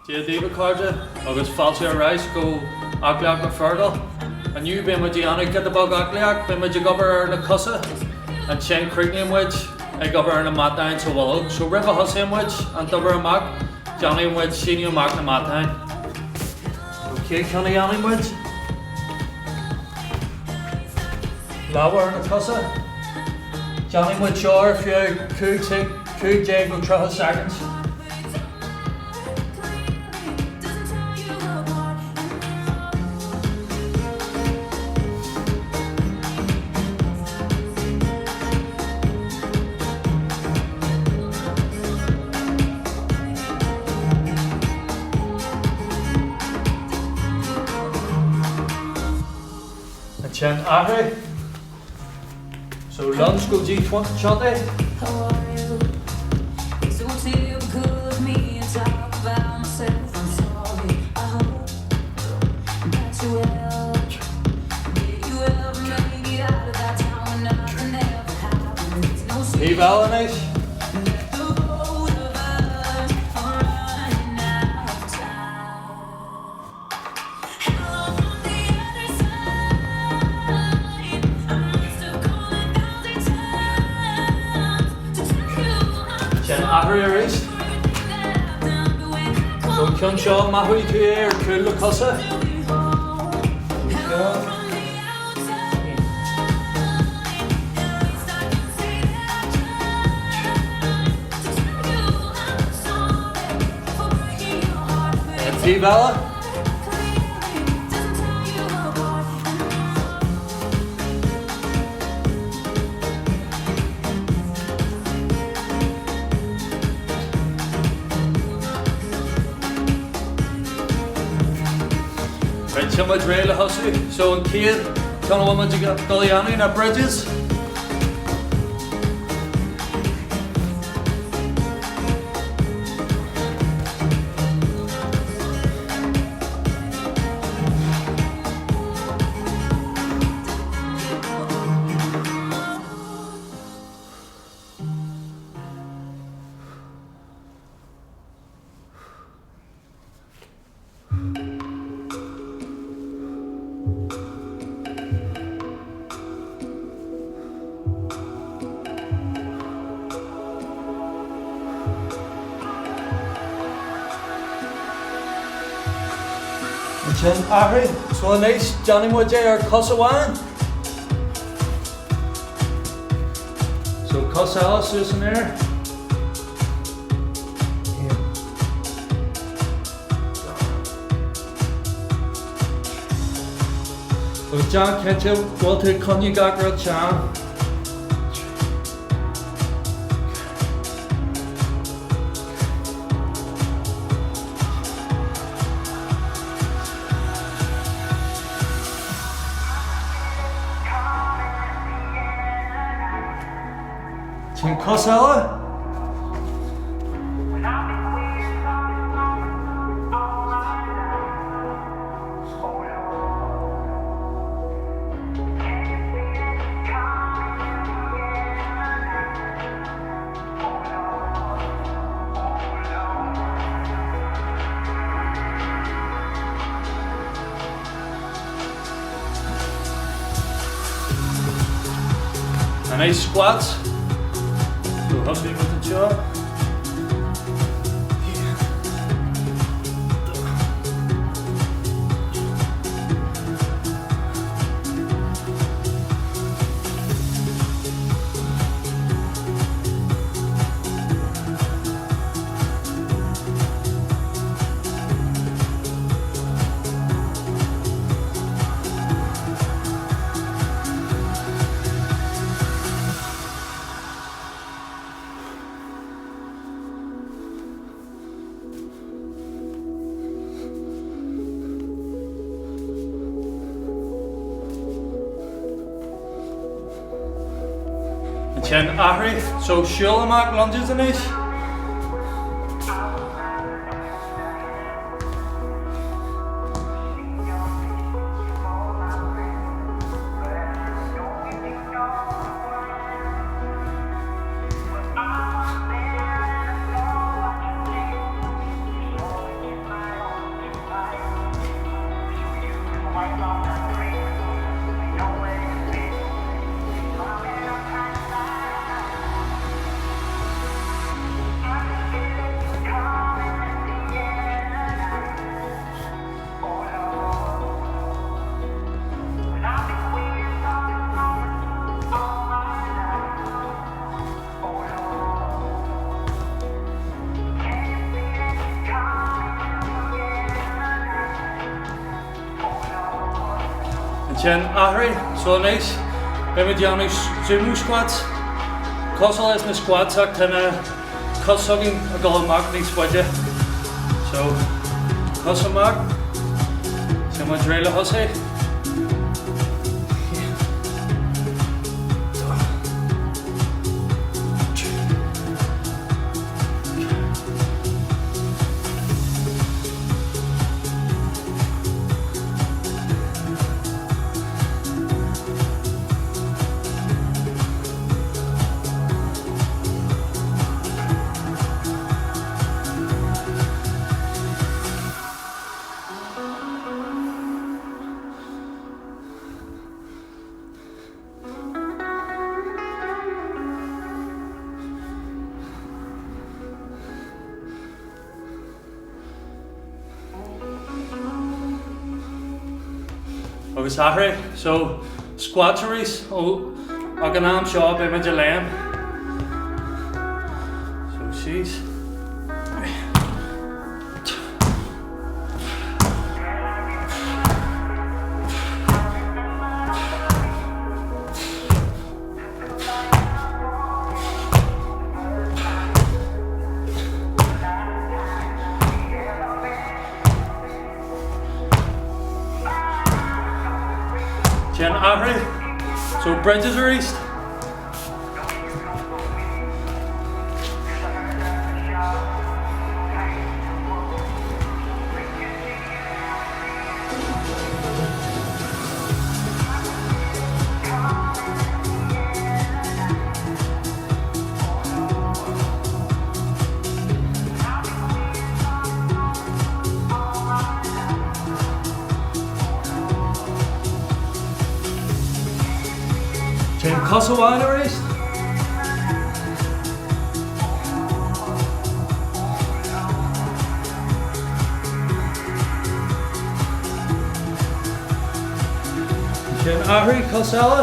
Dia daoibh a chairde agus fáilte ar ais go Aclaíocht le Fergal. Inniu beidh muid ag déanamh giota beag aclaíocht, beidh muid ag obair ar na cosa, ansin críochnaíonn muid ag obair ar na matáin sa bholg. So roimh a thosaíonn muid an obair amach, déanfaidh muid síneadh amach na matáin. So chéad cheann a dhéanfaidh muid? Lámha ar na cosa. Déanfaidh muid seo ar feadh 15 nó 30 seconds. Ansin athraigh. So lunge go dtí 20. Taobh eile anois. Sin athrú arís. So an ceann seo, maithfidh tú é ar cúl na cosa. Seo. Taobh eile. Right, sin muid réidh le thosú. So an chéad ceann a bhfuil muid ag dul a dhéanamh ná bridges. Ansin athraigh. So anois déanfaidh muid é ar cos amháin. So cos eile suas in aer. Agus déan cinnte go bhfuil tú ag coinneáil gach rud teann. Sin cos eile. Anois squats. So thosaigh muid anseo. Ansin athraigh, so siúl amach lunges anois. Ansin athraigh, so anois beidh muid ag déanamh sumo squats, cosúil leis na squats ach tá na cos s'againn ag dul amach níos faide. So, cos amach, sin muid réidh le thosaí. Agus athraigh, so squats arís ó ag an am seo beidh muid ag léim. So síos. Ansin athraigh. So bridges arís. Téann cos amháin arís. Ansin athraigh cos eile.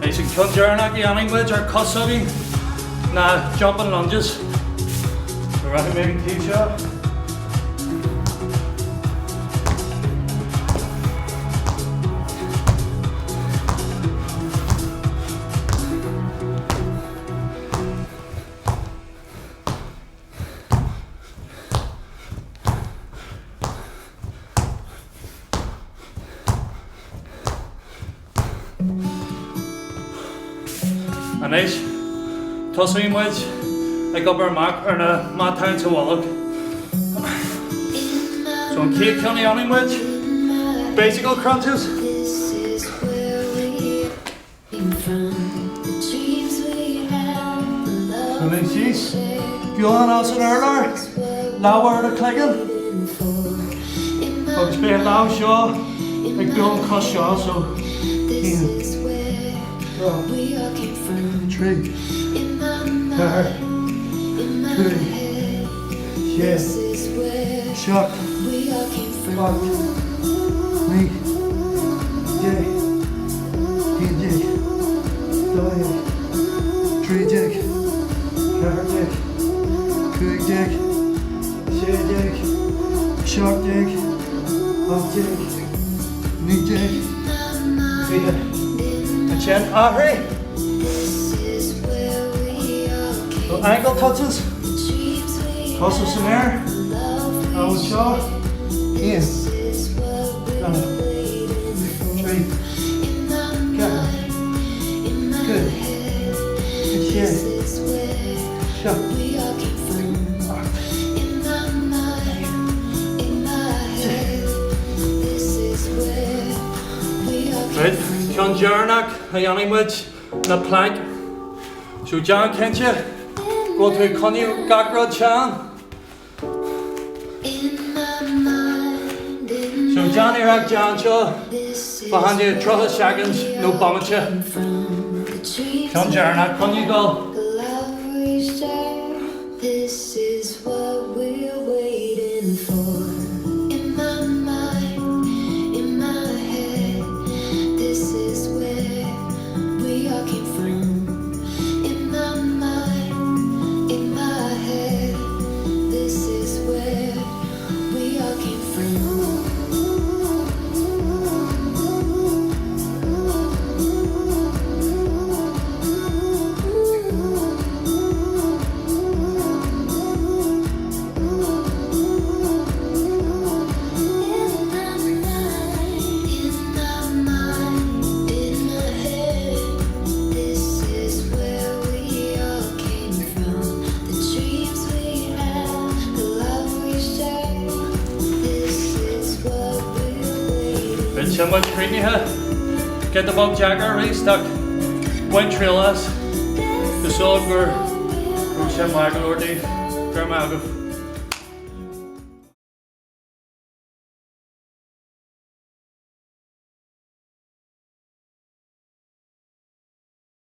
Anois an ceann deireanach a dhéanfaidh muid ar cos s'againn ná jumping lunges. Rachaidh mé ag an taobh seo. Anois, tosóidh muid ag obair amach ar na matáin sa bholg. So an chéad cheann a dhéanfaidh muid, bicycle crunches. Anois síos, gualainn os an urlár, lámh ar do chloigeann. Agus beidh an lámh seo ag bualadh an cos seo, so 1, 2, 3, 4, 5, 6, 7, 8, 9, 10, 11, 12, 13, 14, 15, 16, 17, 18, 19, 20. Ansin athraigh. So ankle touches. Cosa san aer. Anseo. 1, 2, 3, 4, 5, 6, 7, Right, ceann deireanach a dhéanfaidh muid ná plank. So déan cinnte go bhfuil tú ag coinneáil gach rud teann. So déan iarracht déan seo fá choinne 30 seconds nó bomaite. Ceann deireanach, coinnigh ag dul. This is what we're waiting for In my mind, in my head This is where Right, sin muid críochnaithe. Giota beag deacair arís ach bain triail as. Tá súil agam go raibh sin maith go leor daoibh. Go raibh maith agaibh.